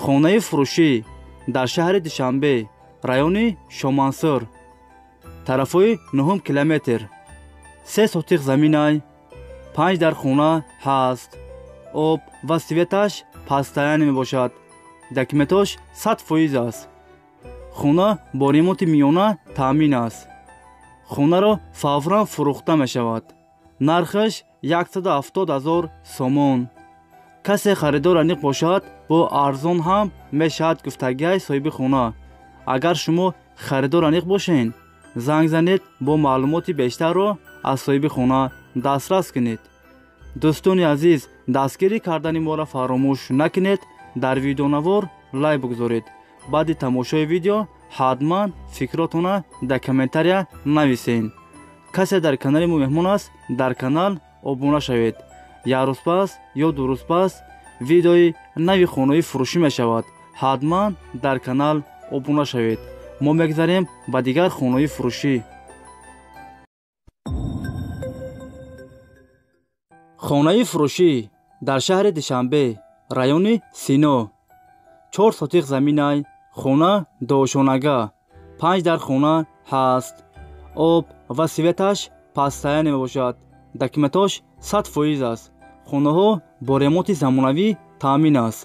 Хонаи фурӯшӣ дар шаҳри Душанбе, райони Шомансур, тарафҳои 9 километр. 3 сотиқ заминай, 5 дар хона ҳаст. Об ва светаш пастаяне мебошад. Документош 100% аст. Хона бо ремонти миёна таъмин аст. Хонаро фавран фурӯхта мешавад. Нархаш 170 000 сомон. Касе харидор аниқ бошад, бо арзон ҳам мешавад гуфтагиҳои соҳиби хона. Агар шумо харидор аниқ бошед, занг занед, бо маълумоти бештарро аз соҳиби хона дастрас кунед. Дӯстони азиз, дастгирӣ кардани моро фаромӯш накунед. Дар видеонавор лайк бигузоред. Баъди тамошои видео ҳатман фикротона дар комментария нависед. Касе дар канали мо меҳмон аст, дар канал обуна шавед. Як рӯз пас ё 2 рӯз пас видеои нави хонаи фурӯшӣ мешавад. Ҳатман дар канал обуна шавед. Мо мегзарем ба дигар хонаи фурӯшӣ. Хонаи фурӯшӣ дар шаҳри Душанбе, райони Сино. 4 сотиқ заминай, хона дуошонага, 5 дар хона ҳаст. Об ва светаш пастаяне мебошад. Документош 100% аст. Хонаҳо бо ремонти замонавӣ таъмин аст.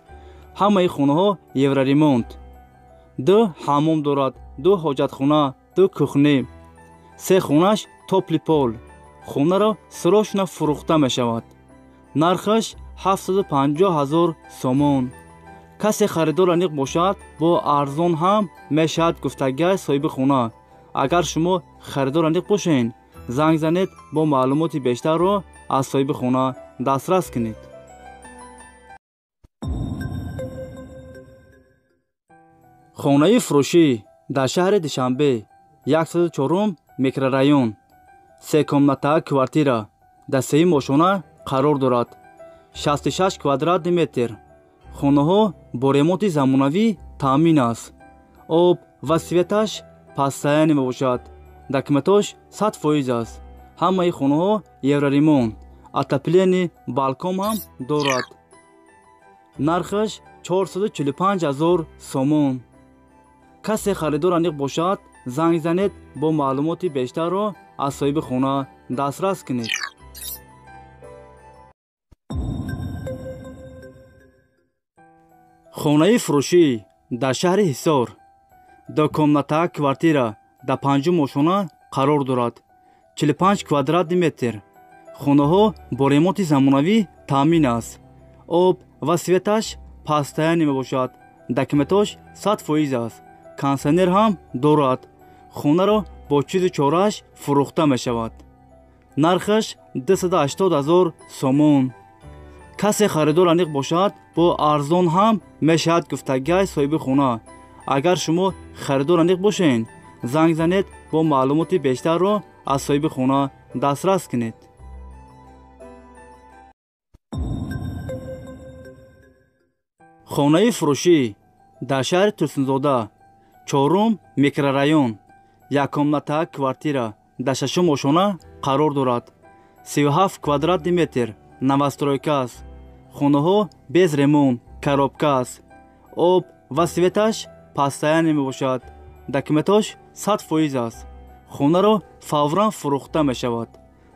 Ҳамаи хонаҳо евроремонт. 2 ҳаммом дорад, 2 ҳоҷатхона, 2 кухнӣ. 3 хонаш топли пол. Хонаро срочно фурӯхта мешавад. Нархаш 750 000 сомон. Касе харидор аниқ бошад, бо арзон ҳам мешавад гуфтагиҳои соҳиби хона. Агар шумо харидор аниқ бошед, занг занед, бо маълумоти бештарро аз соҳиби хона дастрас кунед. Хонаи фурӯшӣ дар шаҳри Душанбе, 104 микрорайон, 3 комната квартира дар 3 ошона қарор дорад. 66 квадратни метр. Хонаҳо бо ремонти замонавӣ таъмин аст. Об ва светаш пастаяне мебошад. Документош 100% аст. Ҳамаи хонаҳо евроремонт. Отопление, балкон ҳам дорад. Нархаш 445 000 сомон. Касе харидор аниқ бошад, занг занед, бо маълумоти бештарро аз соҳиби хона дастрас кунед. Хонаи фурӯшӣ дар шаҳри Ҳисор, 2 комната квартира дар 5 ошона қарор дорад. 45 квадратни метр. Хонаҳо бо ремонти замонавӣ таъмин аст. Об ва светаш пастаяне мебошад. Документош 100% аст. Кондиционер ҳам дорад. Хонаро бо чизу чорааш фурӯхта мешавад. Нархаш 280 000 сомон. Касе харидор аниқ бошад, бо арзон ҳам мешавад гуфтагиҳои соҳиби хона. Агар шумо харидор аниқ бошед, занг занед, бо маълумоти бештарро аз соҳиби хона дастрас кунед. Хонаи фурӯшӣ дар шаҳри Турсунзода, 4 микрорайон, 1 комната квартира дар 6 ошона қарор дорад. 37 квадратни метр. Новостройка аст. Хонаҳо без ремонт, коробка аст. Об ва светаш пастаяне мебошад. Документош 100% аст. Хонаро фавран фурӯхта мешавад.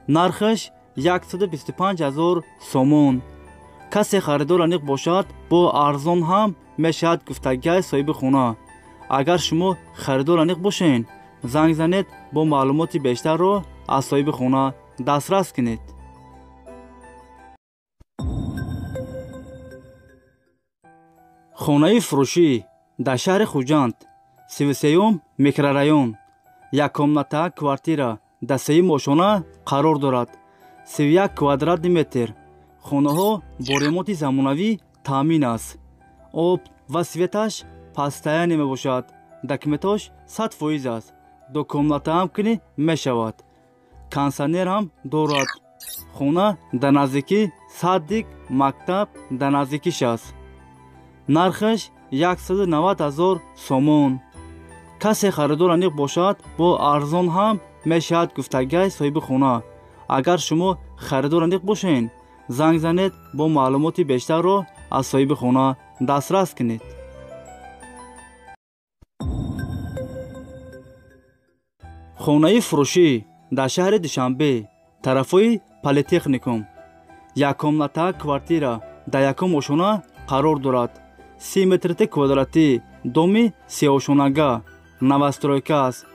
Нархаш 125 000 сомон. Касе харидор аниқ бошад, бо арзон ҳам мешавад гуфтагиҳои соҳиби хона. Агар шумо харидор аниқ бошед, занг занед, бо маълумоти бештарро аз соҳиби хона дастрас кунед. Хонаи фурӯшӣ дар шаҳри Хуҷанд, 33 микрорайон, 1 комната квартира дар 3 ошона қарор дорад. 31 квадратни метр. Хонаҳо бо ремонти замонавӣ таъмин аст. Об ва светаш пастаяне мебошад. Документош 100% аст. 2 комната ҳам кунӣ мешавад. Кондиционер ҳам дорад. Хона дар наздикӣ садик, мактаб дар наздикиш аст. Нархаш 190 000 сомон. Касе харидор аниқ бошад, бо арзон ҳам мешавад гуфтагиҳои соҳиби хона. Агар шумо харидор аниқ бошед, занг занед, бо маълумоти бештарро аз соҳиби хона дастрас кунед. Хонаи фурӯшӣ дар шаҳри Душанбе, тарафҳои Политехникум. Яккомната квартира дар якум ошона қарор дорад. 30 метрти квадратӣ, доми сеошонага, новостройка аст.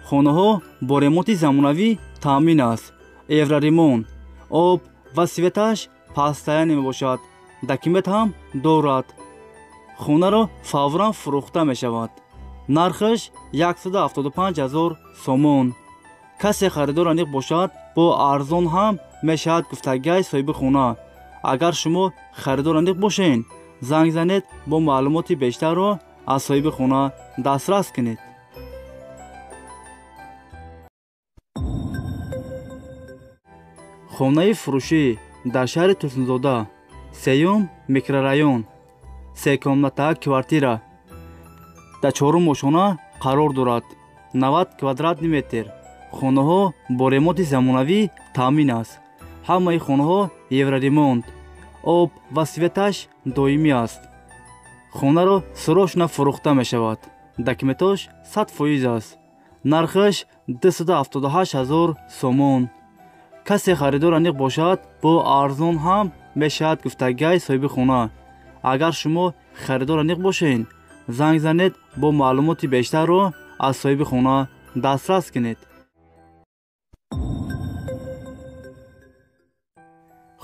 Хонаҳо бо ремонти замонавӣ таъмин аст. Евроремонт, об ва светаш пастаяне мебошад. Документ ҳам дорад. Хонаро фавран фурӯхта мешавад. Нархаш 175 000 сомон. Касе харидор аниқ бошад, бо арзон ҳам мешавад гуфтагиҳои соҳиби хона. Агар шумо харидор аниқ бошед, занг занед, бо маълумоти бештарро аз соҳиби хона дастрас кунед. Хонаи фурӯшӣ дар шаҳри Турсунзода, сеюм микрорайон, секомната квартира дар чорум ошона қарор дорад. 90 квадратни метр. Хонаҳо бо ремонти замонавӣ таъмин аст. Ҳамаи хонаҳо евроремонт, об ва светаш доимӣ аст. Хонаро срочно фурӯхта мешавад. Документош 100% аст. Нархаш 278 000 сомон. Касе харидор аниқ бошад, бо арзон ҳам мешавад гуфтагиҳои соҳиби хона. Агар шумо харидор аниқ бошед, занг занед, бо маълумоти бештарро аз соҳиби хона дастрас кунед.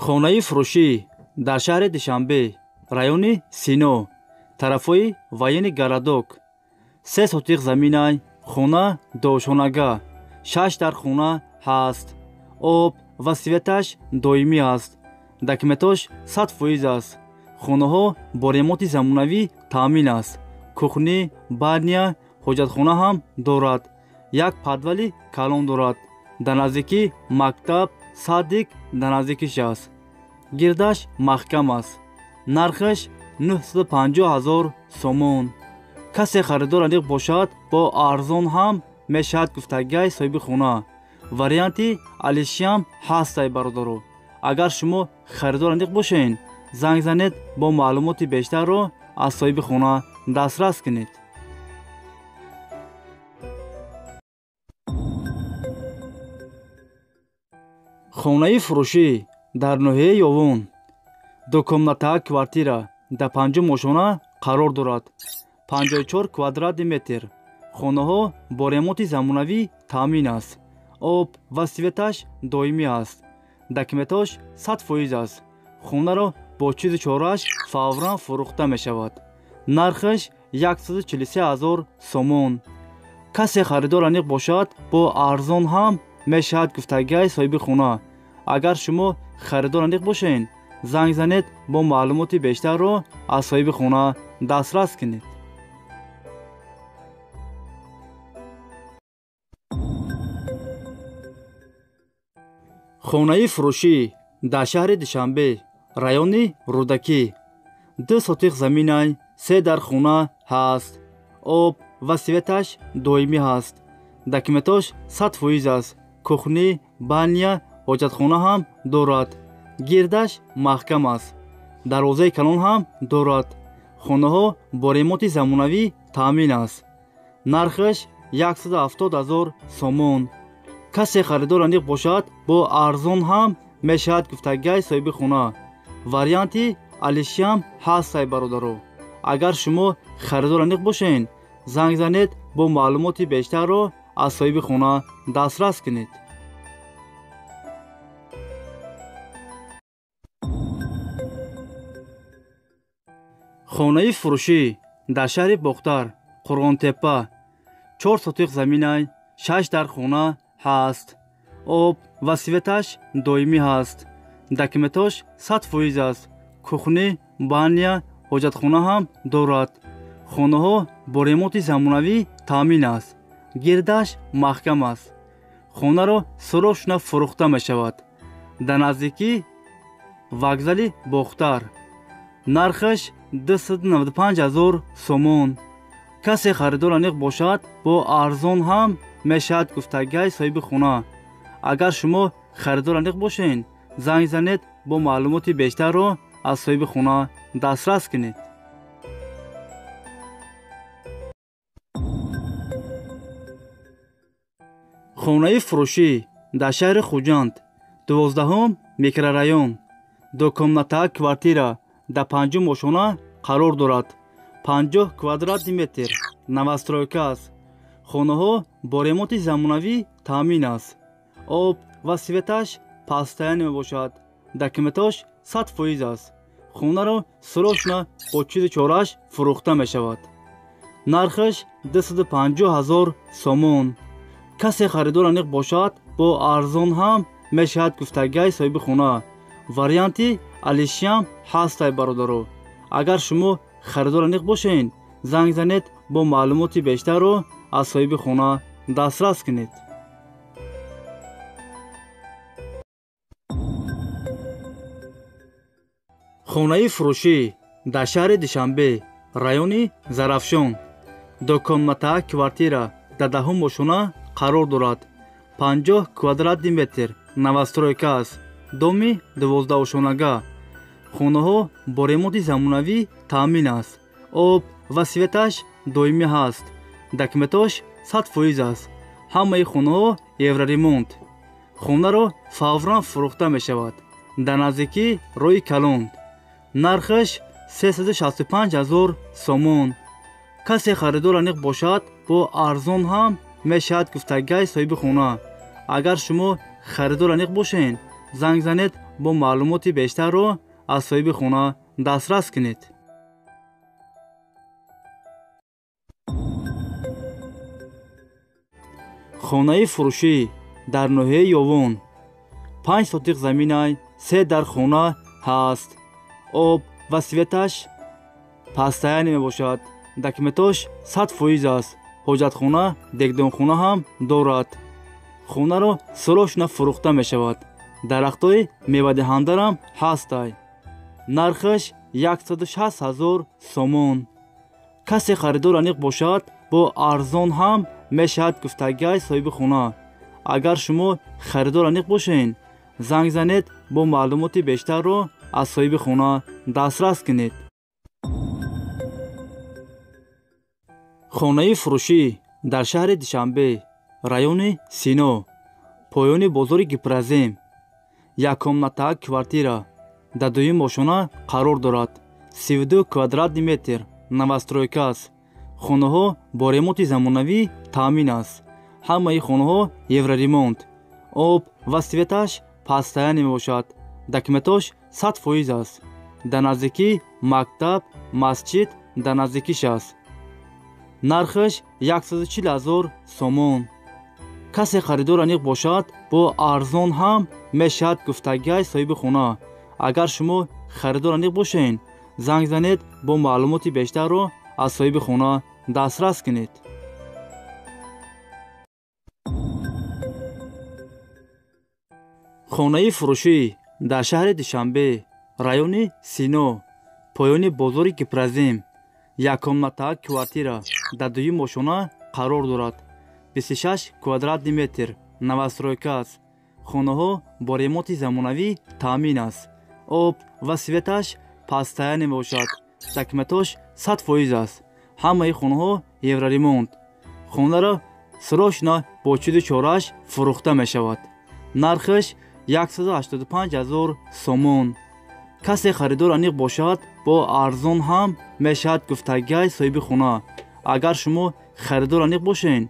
Хонаи фурӯшӣ дар шаҳри Душанбе, райони Сино, тарафҳои военный городок. 3 сотиқ заминай, хона дуошонага, 6 дар хона ҳаст. Об ва светаш доимӣ аст. Документош 100% аст. Хонаҳо бо ремонти замонавӣ таъмин аст. Кухни, баня, ҳоҷатхона ҳам дорад. Як подвали калон дорад. Дар наздикӣ мактаб, садик дар наздикиш аст. Гирдаш маҳкам аст. Нархаш 950 000 сомон. Касе харидор аниқ бошад, бо арзон ҳам мешавад гуфтагиҳои соҳиби хона. Варианти алишиам ҳастай бародаро. Агар шумо харидор аниқ бошед, занг занед, бо маълумоти бештарро аз соҳиби хона дастрас кунед. Хонаи фурӯшӣ дар ноҳияи Ёвон, дукомната квартира дар панҷум ошона қарор дорад. 54 квадратни метр. Хонаҳо бо ремонти замонавӣ таъмин аст. Об ва светаш доимӣ аст. Документош 100% аст. Хонаро бо чизу чорааш фавран фурӯхта мешавад. Нархаш 143 000 сомон. Касе харидор аниқ бошад, бо арзон ҳам мешавад гуфтагиҳои соҳиби хона. Агар шумо харидор аниқ бошед, занг занед, бо маълумоти бештарро аз соҳиби хона дастрас кунед. Хонаи фурӯшӣ дар шаҳри Душанбе, райони Рӯдакӣ. 2 сотиқ заминай, 3 дар хона ҳаст. Об ва светаш доимӣ ҳаст. Документош 100% аст. Кухни, баня, ҳоҷатхона ҳам дорад. Гирдаш маҳкам аст. Дарвозаи калон ҳам дорад. Хонаҳо бо ремонти замонавӣ таъмин аст. Нархаш 170 000 сомон. Касе харидор аниқ бошад, бо арзон ҳам мешавад гуфтагиҳои соҳиби хона. Варианти алишиам ҳастай бародаро. Агар шумо харидор аниқ бошед, занг занед, бо маълумоти бештарро аз соҳиби хона дастрас кунед. Хонаи фурӯшӣ дар шаҳри Бохтар, Қурғонтеппа, 4 сотиқ заминай, 6 дар хона ҳаст. Об ва светаш доимӣ ҳаст. Документош 100% аст. Кухни, баня, ҳоҷатхона ҳам дорад. Хонаҳо бо ремонти замонавӣ таъмин аст. Гирдаш маҳкам аст. Хонаро срочно фурӯхта мешавад. Дар наздикӣ вокзали Бохтар. Нархаш 295 000 сомон. Касе харидор аниқ бошад, бо арзон ҳам мешавад гуфтагиҳои соҳиби хона. Агар шумо харидор аниқ бошед, занг занед, бо маълумоти бештарро аз соҳиби хона дастрас кунед. Хонаи фурӯшӣ дар шаҳри Хуҷанд, 12 микрорайон, дукомната квартира дар 5-ум ошона қарор дорад. 50 квадратный метр, новостройка аст. Хонаҳо бо ремонти замонавӣ таъмин аст. Об ва светаш пастаян мебошад. Документош 100% аст. Хонаро срочно бо чизу чорааш фурӯхта мешавад. Нархаш 250 000 сомон. Касе харидор аниқ бошад, бо арзон ҳам мешавад гуфтагиҳои соҳиби хона. Варианти алишиам ҳастай бародаро. Агар шумо харидор аниқ бошед, занг занед, бо маълумоти бештарро аз соҳиби хона дастрас кунед. Хонаи фурӯшӣ дар шаҳри Душанбе, райони Зарафшон, дукомната квартира дар 10-ум ошона қарор дорад. 50 квадратный метр, новостройка аст. Доми 12-ошонага. Хонаҳо бо ремонти замонавӣ таъмин аст. Об ва светаш доимӣ ҳаст. Документош 100% аст. Ҳамаи хонаҳо евроремонт. Хонаро фавран фурӯхта мешавад. Дар наздикӣ роҳи калон. Нархаш 365 000 сомон. Касе харидор аниқ бошад, бо арзон ҳам мешавад гуфтагиҳои соҳиби хона. Агар шумо харидор аниқ бошед, занг занед, бо маълумоти бештарро аз соҳиби хона дастрас кунед. Хонаи фурӯшӣ дар ноҳияи Ёвон, 5 сотиқ заминай, 3 дар хона ҳаст. Об ва светаш пастаяне мебошад. Документош 100% аст. Ҳоҷатхона, дегдонхона ҳам дорад. Хонаро срочно фурӯхта мешавад. Дарахтҳои мевадиҳандарам ҳастай. Нархаш 160 000 сомон. Касе харидор аниқ бошад, бо арзон ҳам мешавад гуфтагиҳои соҳиби хона. Агар шумо харидор аниқ бошед, занг занед, бо маълумоти бештарро аз соҳиби хона дастрас кунед. Хонаи фурӯшӣ дар шаҳри Душанбе, райони Сино, поёни бозори Гипрозем, яккомната квартира дар 2-юм ошона қарор дорад. 32 квадратный метр, новостройка аст. Хонаҳо бо ремонти замонавӣ таъмин аст. Ҳамаи хонаҳо евроремонт. Об ва светаш пастаяне мебошад. Документош 100% аст. Дар наздикӣ мактаб, масҷид дар наздикиш аст. Нархаш 140 000 сомон. Касе харидор аниқ бошад, бо арзон ҳам мешавад гуфтагиҳои соҳиби хона. Агар шумо харидор аниқ бошед, занг занед, бо маълумоти бештарро аз соҳиби хона дастрас кунед. Хонаи фурӯшӣ дар шаҳри Душанбе, райони Сино, поёни бозори Гипрозем, яккомната квартира дар 2-юм ошона қарор дорад. 26 квадратный метр, новостройка аст. Хонаҳо бо ремонти замонавӣ таъмин аст. Об ва светаш пастаяне мебошад. Документош 100% аст. Ҳамаи хонаҳо евроремонт. Хонаро срочно бо чизу чорааш фурӯхта мешавад. Нархаш 185 000 сомон. Касе харидор аниқ бошад, бо арзон ҳам мешавад гуфтагиҳои соҳиби хона. Агар шумо харидор аниқ бошед,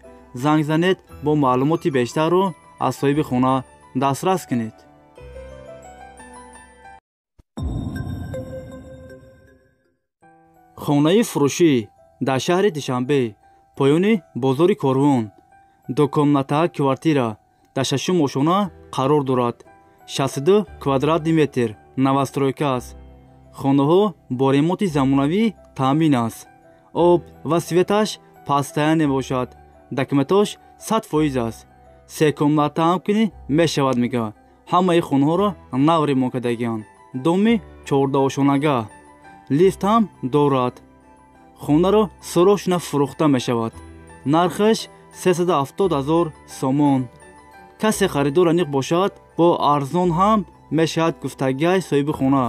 занг занед, бо маълумоти бештарро аз соҳиби хона дастрас кунед. Хонаи фурӯшӣ дар шаҳри Душанбе, поёни бозори Корвон, дукомната квартира дар 6-ум ошона қарор дорад. 62 квадратный метр, новостройка аст. Хонаҳо бо ремонти замонавӣ таъмин аст. Об ва светаш пастаяне мебошад. Документош 100% аст. 3 комната ҳам кунӣ мешавад мега. Ҳамаи хонаҳоро нав ремонт кардагианд. Доми 14-ошонага. Лифт ҳам дорад. Хонаро срочно фурӯхта мешавад. Нархаш 370 000 сомон. Касе харидор аниқ бошад, бо арзон ҳам мешавад гуфтагиҳои соҳиби хона.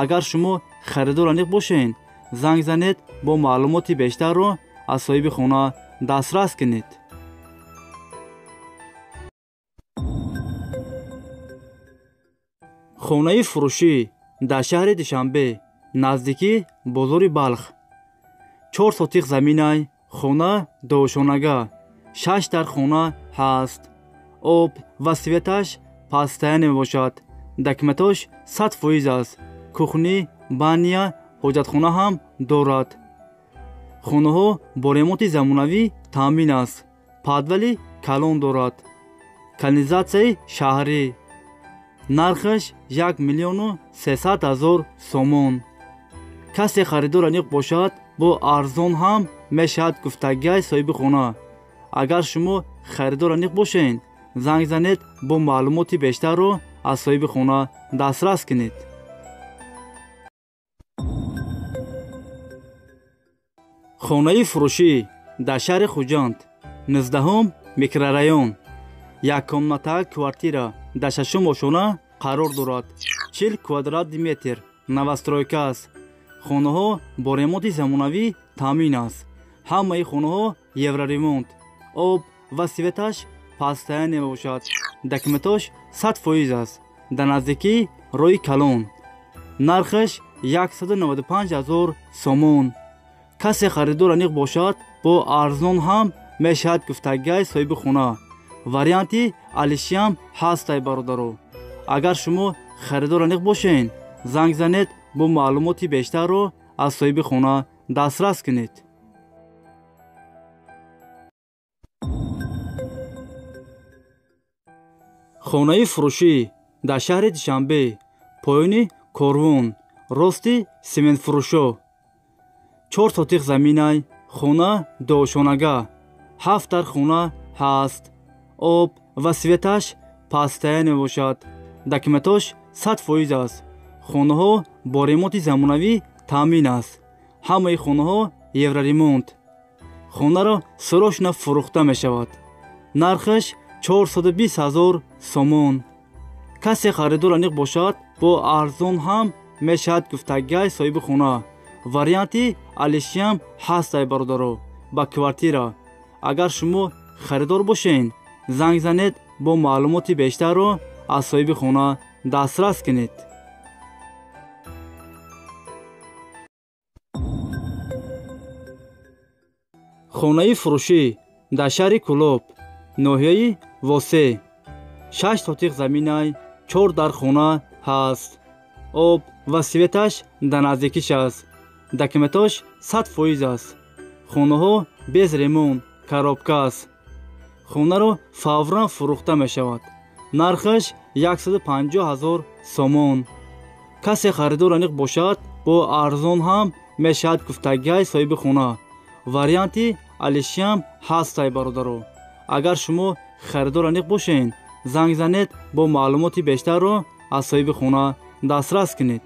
Агар шумо харидор аниқ бошед, занг занед, бо маълумоти бештарро аз соҳиби хона дастрас кунед. Хонаи фурӯшӣ дар шаҳри Душанбе, наздики бозори Балх. 4 сотих заминай, хона дуошонага, 6 дар хона ҳаст. Об ва светаш пастаяне мебошад. Документош 100% аст. Кухни, баня, ҳоҷатхона ҳам дорад. Хонаҳо бо ремонти замонавӣ таъмин аст. Подвали калон дорад. Канализатсияи шаҳрӣ. Нархаш 1 300 000 сомон. Касе харидор аниқ бошад, бо арзон ҳам мешавад гуфтагиҳои соҳиби хона. Агар шумо харидор аниқ бошед, занг занед, бо маълумоти бештарро аз соҳиби хона дастрас кунед. Хонаи фурӯшӣ дар шаҳри Хуҷанд, 19 микрорайон, яккомната квартира дар 6-ум ошона қарор дорад. 40 квадрат метр, новостройка аст. Хонаҳо бо ремонти замонавӣ таъмин аст. Ҳамаи хонаҳо евроремонт. Об ва светаш пастаяне мебошад. Документош 100% аст. Дар наздикии роҳи калон. Нархаш 195 000 сомон. Касе харидор аниқ бошад, бо арзон ҳам мешавад гуфтагиҳои соҳиби хона. Варианти алишиам ҳастай бародаро. Агар шумо харидор аниқ бошед, занг занед, бо маълумоти бештарро аз соҳиби хона дастрас кунед. Хонаи фурӯшӣ дар шаҳри Душанбе, поёни Корвон, рости сементфурӯшо. 4 сотих заминай, хона дуошонага, 7 дар хона ҳаст. Об ва светаш пастая мебошад. Документош 100% аст. Хонаҳо бо ремонти замонавӣ таъмин аст. Ҳамаи хонаҳо евроремонт. Хонаро срочно фурӯхта мешавад. Нархаш 420 000 сомон. Касе харидор аниқ бошад, бо арзон ҳам мешавад гуфтагиҳои соҳиби хона. Варианти алишиам ҳастай бародаро, ба квартира. Агар шумо харидор бошед, занг занед, бо маълумоти бештарро аз соҳиби хона дастрас кунед. Хонаи фурӯшӣ дар шаҳри Кӯлоб, ноҳияи Восе. 6 сотих заминай, 4 дар хона ҳаст. Об ва светаш дар наздикиш аст. Документош 100% аст. Хонаҳо без ремонт, коробка аст. Хонаро фавран фурӯхта мешавад. Нархаш 150 000 сомон. Касе харидор аниқ бошад, бо арзон ҳам мешавад гуфтагиҳои соҳиби хона. Варианти алишиам ҳастай бародаро. Агар шумо харидор аниқ бошед, занг занед, бо маълумоти бештарро аз соҳиби хона дастрас кунед.